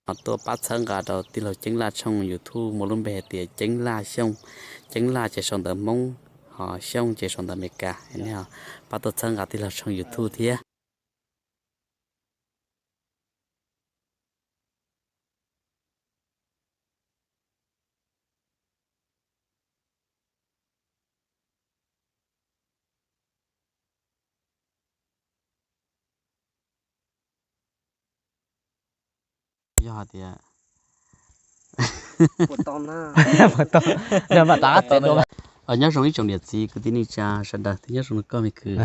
Ho tuaj pab txhawb nqa rau tij laug Ceeb Laj tshooj YouTube muaj lub npe hais tias Ceeb Laj Xyooj. Ceeb Laj ces sau ntawv Hmoob, ho Xyooj ces sau ntawv Amelikas. Nej pab tuaj txhawb nqa tij laug tshooj YouTube thiab. Yog hais tias, nyob zoo ib tsoom niam txiv kwv tij neej tsa sawv daws thiab nyob zoo koj me kwv.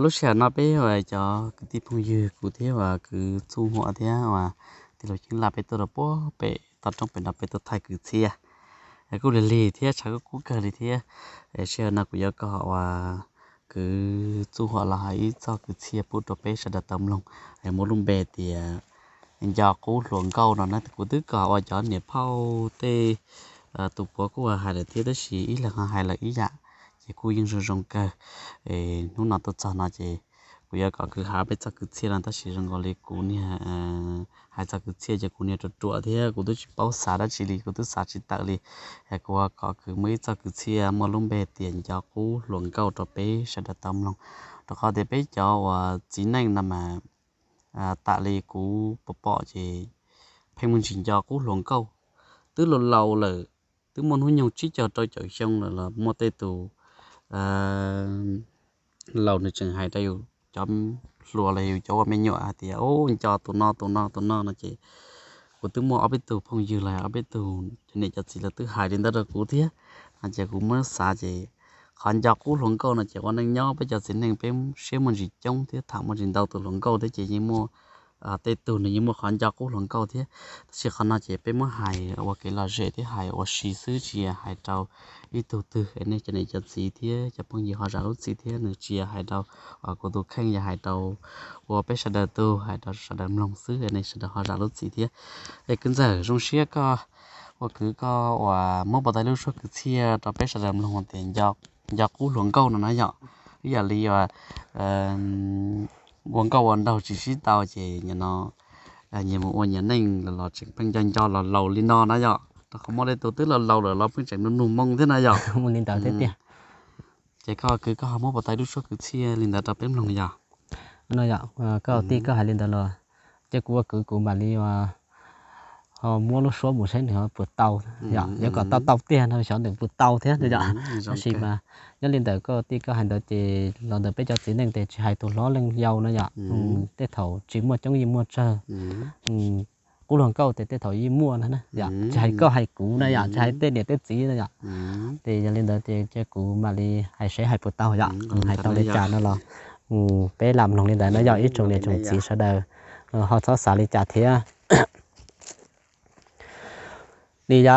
Lub sij hawm no peb cov kwv tij phooj ywg kuv thiab uas kwv Txuj Huam thiab uas tij laug Ceeb Laj peb tuaj rau puag pem toj roob pem no peb tuaj thaij kwv txhiaj. Kuj lig lig thiab tshav kuj kub kawg li thiab. Sij hawm no kuv yuav kom uas kwv Txuj Huam los hais ib txoj kwv txhiaj pub rau peb sawv daws tau mloog, muaj lub npe tias Nco Qub Hluas Nkauj no na. Kuv twb kom uas cov niam phauj tej tus puav kuj hais lawm thiab tab sis ib leeg ho hais lawm ib yam, ces kuj yeej zoo zoo kawg. Hnub no tuaj txog no ces kuv yuav kom kwv hais peb txoj kwv txhiaj no tab sis zoo nkaus li kuv niag hais txoj kwv txhiaj ces kuv niag ruam ruam thiab kuv twb tsis paub xav dab tsi li, kuv twb xav tsis tawm li. Kuv ua kom kwv muaj ib txoj kwv txhiaj muaj lub npe tias Nco Qub Hluas Nkauj rau peb sawv daws tau mloog, rau qhov tias peb cov uas txiv neej no mas tam li kuv pom pom ces pheej muaj ntsis nco qub hluas nkauj. Twb laus laus lawm, twb muaj hnub nyoog tsib caug rau caum xyoo lawm los muaj tej tus laus nws tseem hais rau yus cov hluas los yus cov ua me nyuam hais tias, Ub, nco tus no tus no tus no no ces kuv twb muaj ob peb tug phooj ywg los ob peb tug cov niam cov txiv lawv twb hais li ntawd rau kuv thiab. No ces kuv muab xav ces qhov nco qub hluas nkauj no ces ua neej nyob peb cov txiv neej peb siab muaj ntsis coob thiab tham muaj ntsis ntau tus hluas nkauj thiab ces yeej muaj tej tug nws yeej muaj qhov nco qub hluas nkauj thiab. Tab sis qhov no ces peb muab hais ua kev lom zem thiab hais ua si xwb, tsis yog hais rau ib tug twg. Nej cov niam cov txiv thiab cov phooj ywg ho zam lub txim thiab, nws tsis yog hais rau kuv tus kheej, yog hais rau ua peb sawv daws tug, hais rau sawv daws mloog xwb, nej sawv daws ho zam lub txim thiab. Es kwv ntxawm, zoo siab koj ua kwv koj uas muab puas tau lub suab kwv txhiaj rau peb sawv daws mloog tias nco qub hluas nkauj no na yom. Ib yam li ua nkauj ua nraug tsis sib tau ces nim no nyias mus ua nyias neej los los tseem pheej nco nco los laus li no na yom. Rau qhov muaj tej tus twb laus laus lawm los pheej tseem nug nug moo thiab na yom. Ua li ntawd thiab tiag. Ces koj kwv koj ho muab puas tau lub suab kwv txhiaj li ntawd rau peb mloog yom? No yom, koj tij koj hais li ntawd los ces kuv ua kwv kuv mam li ho muab lub suab mus saib nws ho puas tau yom. Yuav kom tau tau tiag no xyov nws puas tau thiab yom. Tab sis mas nyob li ntawd koj tij koj hais ntawd ces los ntawm peb cov txiv neej ces tsis hais tus hlob leej yau no yom, tej thaum tsis muaj coob yeej muaj tsawg. Qub hluas nkauj ces tej thaum yeej muaj no, tsis hais koj hais kuv na yom, tsis hais tej niam tej txiv na yom. Ces yog li ntawd ces kuv mam li hais seb hais puas tau yom, hais tau li cas no los peb lam mloog li ntawd no yog ib tsoom niam tsoom txiv sawv daws ho txhob xav li cas thiab. Li yam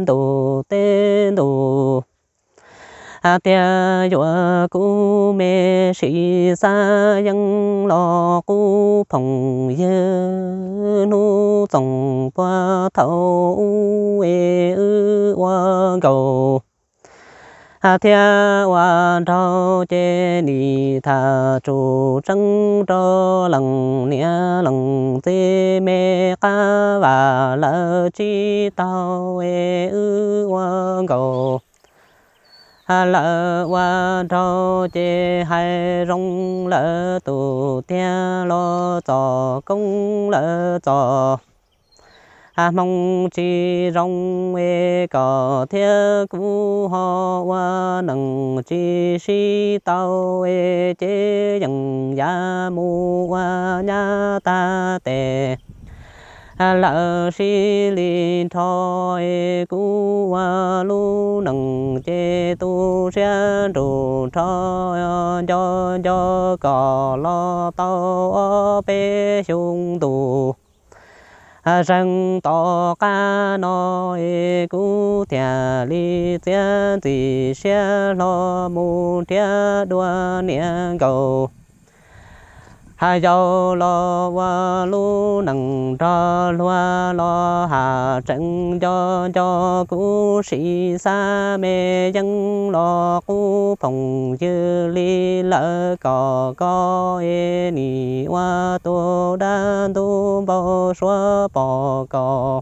ntuj teb ntuj tiag yuav kuv me sim xav yeej los qub phooj ywg hnub txoos puag thaum ub es wb ua nkauj thiab ua nraug ces nim tham tsus tseeb rau leej niam leej txiv me qab vam lawv tsis tau es wb ua nkauj. Lawv ua nraug ces hais zoo lawv tus tiag los txog koob lawv txog hmoo tsis zoo es koj thiab kuv ho ua neej tsis sib tau es ces yeej ya mus ua nyab tag tes. Lawv sib li nrho es kuv ua lub neej ces tu siab nrug nrho nco nco kom los tau ob peb xyoo ntus. Zeeg tom qab no es kuv thiaj li txiav txim siab hlo mus nrhiav dua niam nkauj. Has yau los ua lub neej nrog luag los has tseem nco nco kuv sim xav me yeeb los qub phoom ywg li lawm kom koj es nim ua tus dab ntub npau suav pom koj.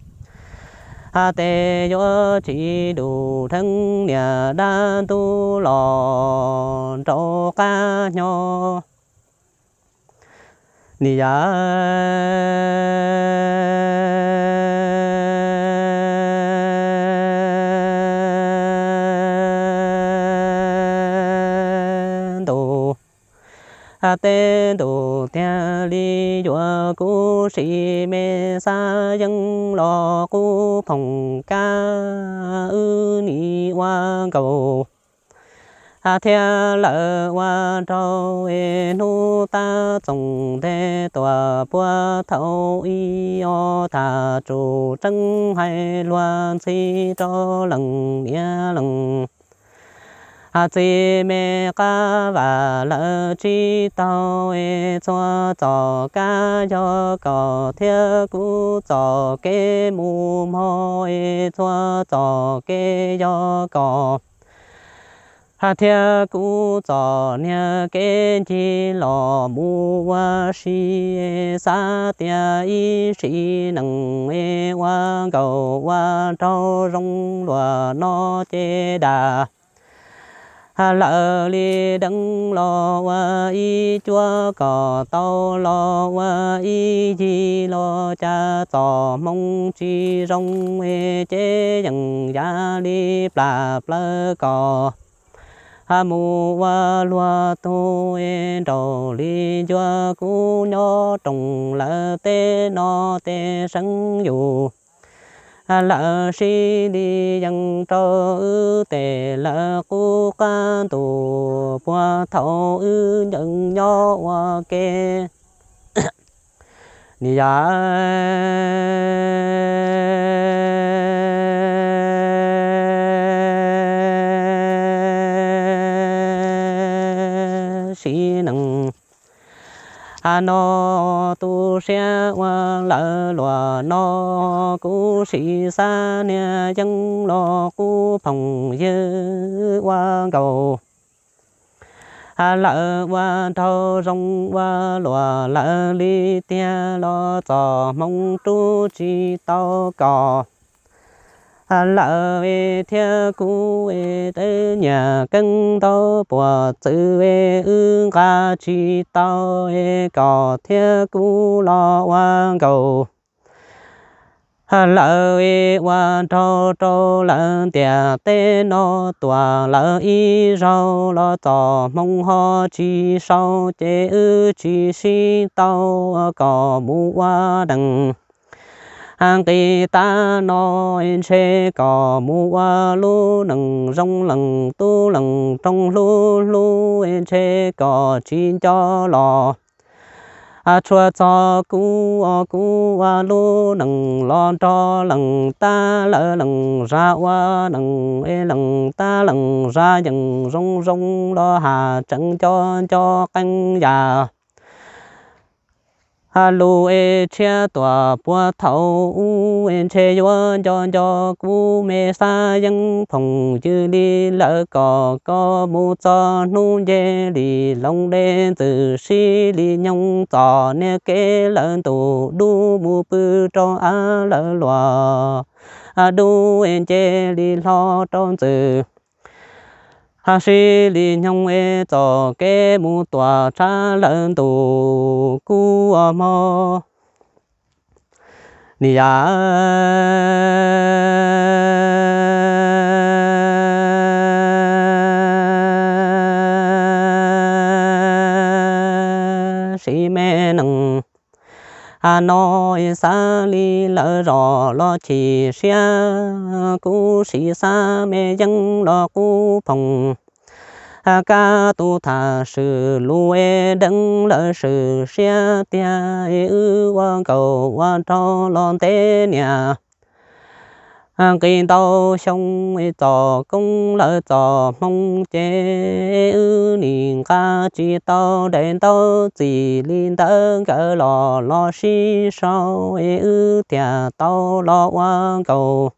Has tes yuav tsis dum dheev niam dab ntub los nraum qab nyo. Nim yam ntuj, tej ntuj tiag li yuav kuv sim me xav yeeb los qub phoom kab wb nim ua nkaus. Thiab lawv ua nraug es hnub tab txoos ntej tuam puag thaum ib ob tag tsum tseeb hais luag ntxhi rau leej niam leej txiv me qab vam lawv tsis tau es txhua txoj kab yog kom thiab kuv txoj kev mus mog es txhua txoj kev yog kom thiab kuv txoj niag kev ncig los mus ua si. Xav tias ib sim neej es ua nkaus ua nraug zoo luaj no ces dam lawv li deev los ua ib cuab kom tau los ua ib yig los cas txoj hmoo tsis zoo es ces yeej yam li plam plaws kom mus ua luag tug es nraug li ncua kuv nyob roos lawv tej no tej seev yus. Lawv sib li yees rau wb tes lawv qub qab ntuj puag thaum wb ncees nyob ua ke. Nim yam sim neej no tu siab ua lawv luaj no, kuv sim xav niag yeeb los qub phoom ywg ua nkaus. Lawv ua nraug zoo ua luaj lawv li tiag los txoj hmoo rub tsis tau kom lawv thiab kuv es tej nyiaj keeb ntau puas txwv es wb nqa tsis tau es kom thiab kuv los ua nkaus. Lawv ua nraug rau lawv ntiaj teb no tuaj lawv ib zaug los txoj hmoo ho tsis sau ces wb tsis sib tau kom mus ua neej. Nqis tas no ntshe kom mus ua lub neej zoo leej tub leej roog hlub hlub ntshe kom tsis nco los. Tshua txog kuv, kuv ua lub neej los nrog leej tab leej zag ua neej es leej tab leej zag yeej zoo zoo los has tseem nco nco qee yam lus es tshiab tuaj puag thaum ub es ntshe yuav nco nco kuv me xav yeeb phoom ywg li lawm kom koj mus txog hnub nce li loos dej ntxwm sib li nyoog txom niag kev lawm ntuj dub mus pw rau av lawm luaj dub es nce li hlo rau ntxwm sib li nyoog es txoj kev mus tuaj tshav lawm ntuj kuv ua mog. Nim yam sim me neej no xav li lawv zoj los chim siab, kuv sim xav me yeeb los qub phoom kab tus tham swm lus es deev lawv swm siab tiag es wb ua nkaus ua nraug los ntev niam Nqis ntau xyoo txog koob lawm txog hmoo ces wb nim nqa tsis tau daim ntaub txim li ntawd, nkawd los los sib sau wb thiaj tau los ua nkaus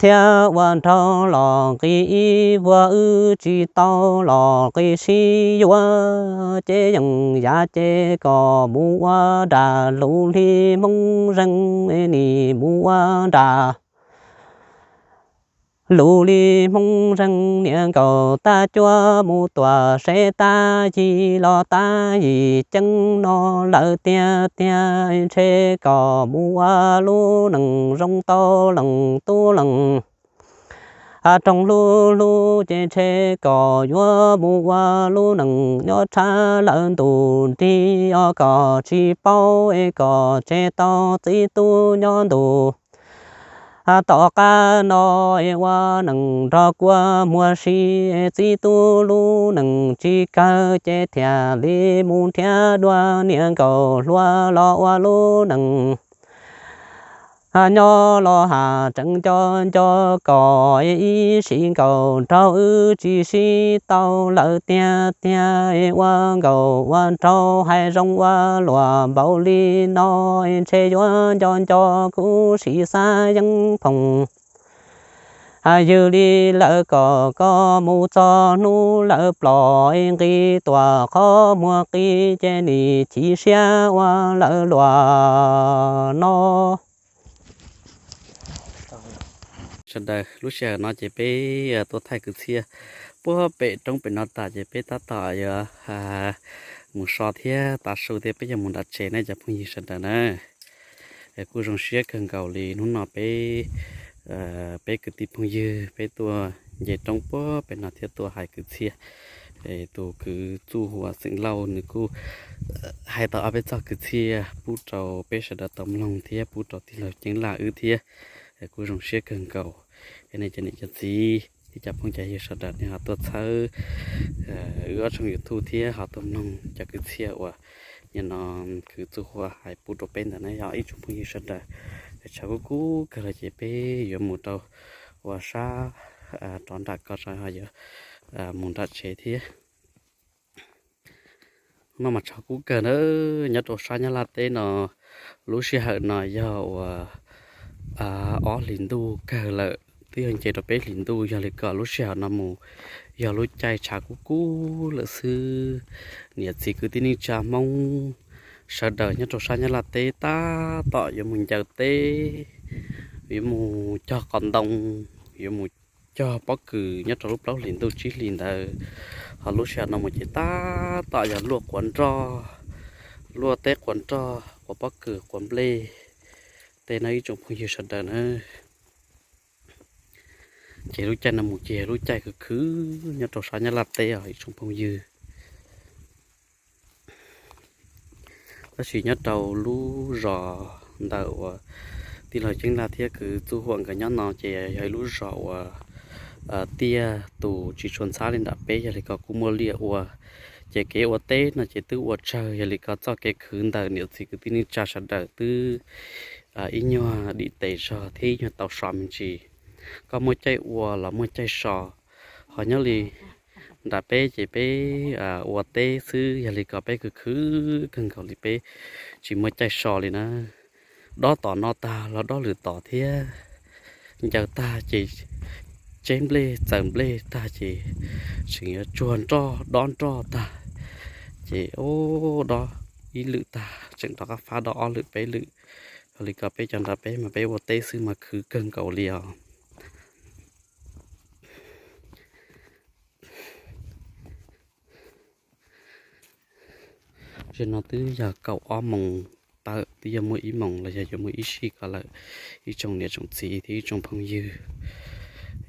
thiab ua nraug los nqis ib vuag. Wb tsis tau los nqis sib yuav ces yeej yav ces kom mus ua nram lus li Hmoob Zeeg, nim mus ua nram lus li Hmoob Zeeg. Niam nkaus tab cuab mus tuam seb tab yim los tab yim ceeb no lawm tiag tiag, ntshe kom mus ua lub neej zoo tau leej tub leej roog hlub hlub ces ntshe kom yuav mus ua lub neej nyob tshaj lawm ntuj nrig os, kom tsis paub es kom tseg tau txiv tub nyob ntuj tom qab no es ua neej nrog kua muag si. Txiv tub lub neej tsis kawg ces thiaj li mus nrhiav dua niam nkaus hluas los ua lub neej nyob los has tseem nco nco kom ib sim nkaus nraug wb tsis sib tau lawm tiag tiag. Ua nkaus ua nraug hais zoo ua luag npaum li no, ntshe yuav nco nco kuv sim xav yeeb phooj ywg li lawm kom koj mus txog hnub lawm plos nqis tuam qhov muag qis ces nim chim siab ua lawm luag no. Sawv daws, lub sij hawm no ces peb tuaj thaij kwv txhiaj puag pem roob pem no tas ces peb tab tom yuav mus so thiab tav su thiab peb yuav mus nram tsev ne cov phooj ywg sawv daws na. Kuj zoo siab kawg nkaus li hnub no peb, peb kwv tij phooj ywg peb tuaj nce roob puag pem no thiab tuaj hais kwv txhiaj. Tus kwv Txuj Huam xeem Lauj nws kuj hais tau ob peb txoj kwv txhiaj pub rau peb sawv daws tau mloog thiab pub rau tij laug Ceeb Laj wb thiab. Kuj zoo siab kawg nkaus. Nej cov niam cov txiv thiab cov phooj cov ywg sawv daws nej ho tuaj txhawb wb ob tshooj YouTube thiab ho tuaj mloog cov kwv txhiaj uas nim no kwv Txuj Huam hais pub rau peb ntawm no. Yog ib tsoom phooj ywg sawv daws, tshav kub kub kawg lawm ces peb yuav mus rau ua sab rov nram ko tso ho yuav mus nram tsev thiab. No mas tshav kub kawg na. Nyob rau sab Nyab Laj teb no, lub sij hawm no yog uas ob hlis ntuj kawg lawm, twb yog nce rau peb hlis ntuj, yog li ko lub sij hawm no mus yog lub caij tshav kub kub lawm xwb. Niam txiv kwv tij neej tsa Hmoob sawv daws nyob rau sab Nyab Laj teb tab tom yuav mus ncaws teb, yuav mus cog qos ntoo, yuav mus cog pob kws nyob rau lub plaub hlis ntuj tsib hlis ntawd. Ho lub sij hawm no mus ces tab tom yog luaj quav nroj, luaj teb quav nroj, quav pob kws, quav nplej tej no ib tsoom phooj ywg sawv daws na. Ces lub caij no mus ces yog lub caij khwv khwv nyob rau sab Nyab Laj teb os ib tsoom phooj ywg. Tab sis nyob rau lub zos ntawm uas tij laug Ceeb Laj thiab kwv Txuj Huam nkawd nyob no ces yog ib lub zos uas tiaj tus tsis tshua ntxhab li nram peb, yog li ko kuj muaj liaj ua. Ces kev ua teb no ces twb ua tsawg, yog li ko txoj kev khwv ntawm niam txiv kwv tij neej tsa sawv daws twb ib nyuag dim tes zog thiab ib nyuag tau so me ntsis. Koj muaj caij ua los muaj caij so. Ho nyob li nram peb ces peb ua teb xwb, yog li ko peb khwv khwv kawg nkaus li, peb tsis muaj caij so li na. Dob tom no tag los dob lwm tom thiab, ncaws tag ces tseb nplej txaws nplej tag ces tseem yuav tsuag nroj dob nroj tag ces dob ib lwm tag tseem rov qab fab dob ob lwm peb lwm. Yog li ko peb cov nram peb mas peb ua teb xwb mas khwv kawg nkaus li os. Zaum no twb yog kaum ob moos tawm, twb yog muaj ib moos los yog yuav muaj ib sij ko lawm, ib tsoom niam tsoom txiv thiab ib tsoom phooj ywg.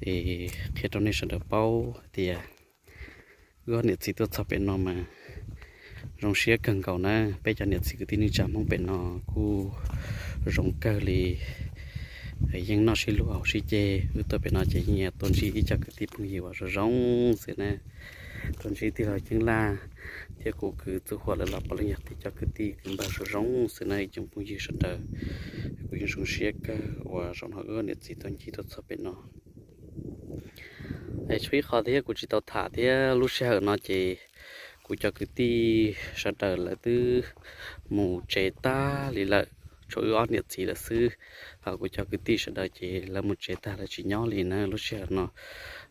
Es qhia rau nej sawv daws paub hais tias wb niam txiv tuaj txog pem no mas zoo siab kawg nkaus na. Peb cov niam txiv kwv tij neej tsa Hmoob pem no kuj zoo kawg li, yeej noj sib luag haus sib ceg. Wb tuaj pem no ces yeej tuaj ntsib ib co kwv tij phooj ywg uas zoo zoo xwb na. Tuaj ntsib tij laug Ceeb Laj thiab kuv kwv Txuj Huam lawv los puav leej yog tib co kwv tij kwv npawg zoo zoo xwb na ib tsoom phooj ywg sawv daws. Kuv yeej zoo siab kawg uas zaum no wb niam txiv tuaj ncig tuaj txog pem no. Es tshuav ib qho thiab kuv tsis tau tham thiab, lub sij hawm no ces kuv cov kwv tij sawv daws lawv twb mus tsev tag li lawm, tshuav wb ob niam txiv lawm xwb. Ho kuv cov kwv tij sawv daws ces lawv mus tsev tag lawv tsis nyob li na. Lub sij hawm no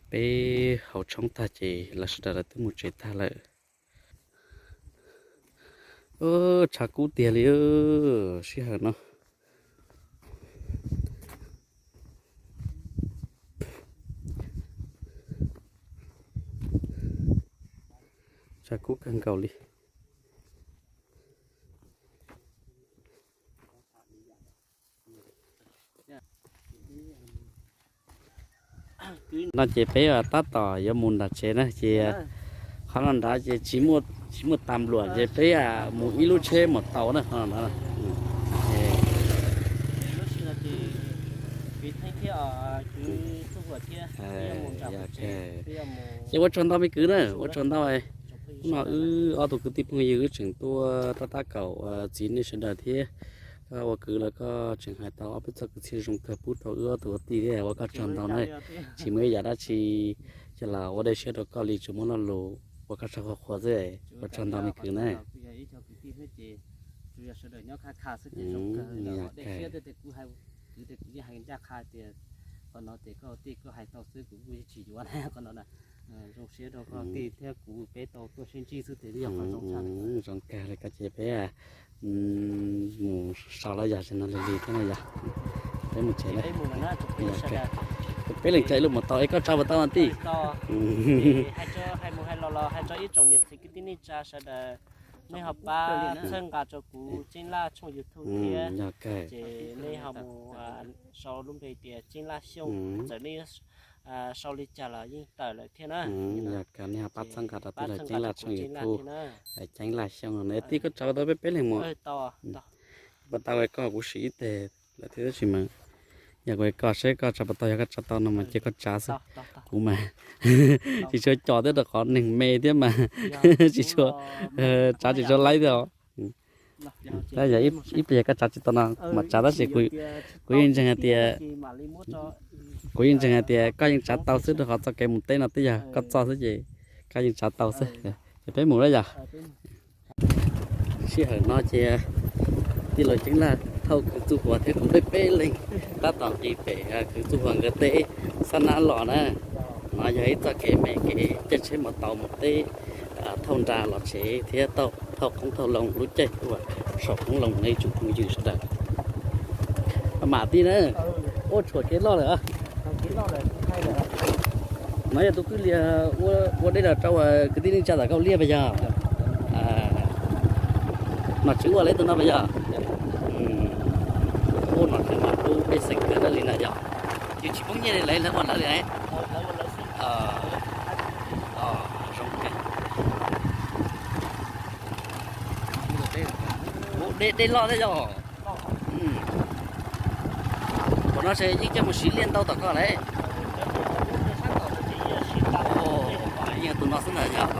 peb haus tshoob tag ces lawv sawv daws lawv twb mus tsev tag lawm. Tshav kub tiag li sij hawm no. Tshav kub kawg nkaus li. No ces peb tab tom yuav mus nram tsev na ces qhov no nrad ces tsis muaj tas npluam ces peb mus ib lub tsheb mus tau na. Ces ua tsaug ntau me kwv na, ua tsaug ntau. Hnub no wb ob tug kwv tij phooj ywg wb tseem tuaj tab tab kaum txiv nej sawv daws thiab. Koj ua kwv los koj tseem hais tau ob peb txoj kwv txhiaj zoo kawg pub rau wb ob tug ua tij thiab, ua koj tsaug ntau na. Tsis muaj ib yam dab tsi coj los ua dej siab rau koj li, tsuas muab lo lus ua koj tsaug qhuav qhuav xwb. Ua tsaug ntau me kwv na. Kwv tias kuv yeej hais ncaj qha tias qhov no ces koj tij koj hais tau xwb, kuv kuj yeej tsis yuav na qhov no na. Zoo siab rau koj tij thiab kuv peb tau tuaj sib ntsib xwb ces yog qhov zoo tshaj. Zoo kawg li. Koj ces peb mus so los yog tsis no lig lig thiab no yog peb mus tsev lawm. Peb leeg tsa ib lub mus tau es koj tsa puas tau tij? Hais mus hais los los hais rau ib tsoom niam txiv kwv tij neej tsa sawv daws, nej ho pab txhawb nqa rau kuv Ceeb Laj tshooj YouTube thiab. Ces nej ho mus sau lub npe tias Ceeb Laj Xyooj, txawm nej sau li cas los yeej tawm lawm thiab na. Yog kawg, nej ho pab txhawb nqa rau tij laug Ceeb Laj tshooj YouTube, Ceeb Laj Xyooj no. Tij koj tsa puas tau peb peb leeg mus? Puas tau es koj kuv sim ib teg lawm thiab tab sis mas yog kuv es koj seb koj tsa puas tau, yog koj tsa tau no mas cia koj tsa xwb. Kuv mas tsis tshua coj thiab rau qhov neeg me thiab mas tsis tshua tsa tsis tshua laib thiab os. Tab yog ib pliag koj tsa tsis tau no mas tsa tab sis kuv yeej ntseeg hais tias, kuv yeej ntseeg hais tias koj yeej tsa tau xwb rau qhov txoj kev mus teb no twb yog koj txoj xwb ces koj yeej tsa tau xwb. Ces peb mus na yog. Sij hawm no ces tij laug Ceeb Laj thauj kwv Txuj Huas thiab kuv peb peb leeg tab tom nqis pem kwv Txuj Huas nkawd teb Xab Nab los na. No yog ib txoj kev me kev caij tsheb mos taus mus teb, thauj nra los tsev thiab thauj qoob thauj loo lub caij uas saum qoob loo ne ib tsoom phooj ywg sawv daws. Mam tij na, ua tshuam kev loj lawm. No yog tus kwj lias ua dej los rau kwv tij neej tsa tom Kaus Liaj puas yog? Nom tswv ua lawv tus no puas yog? Ua nom tswv mas kuj pej xeem kawg li na yog. Yus tsis poob nyiaj li lawv, lawv ua lawv li. Zoo kawg. Dej loj thiab yog. Ua no ces yeej coj mus siv liaj ntau tom koj lawm. Yeej tus no xwb ntag yog.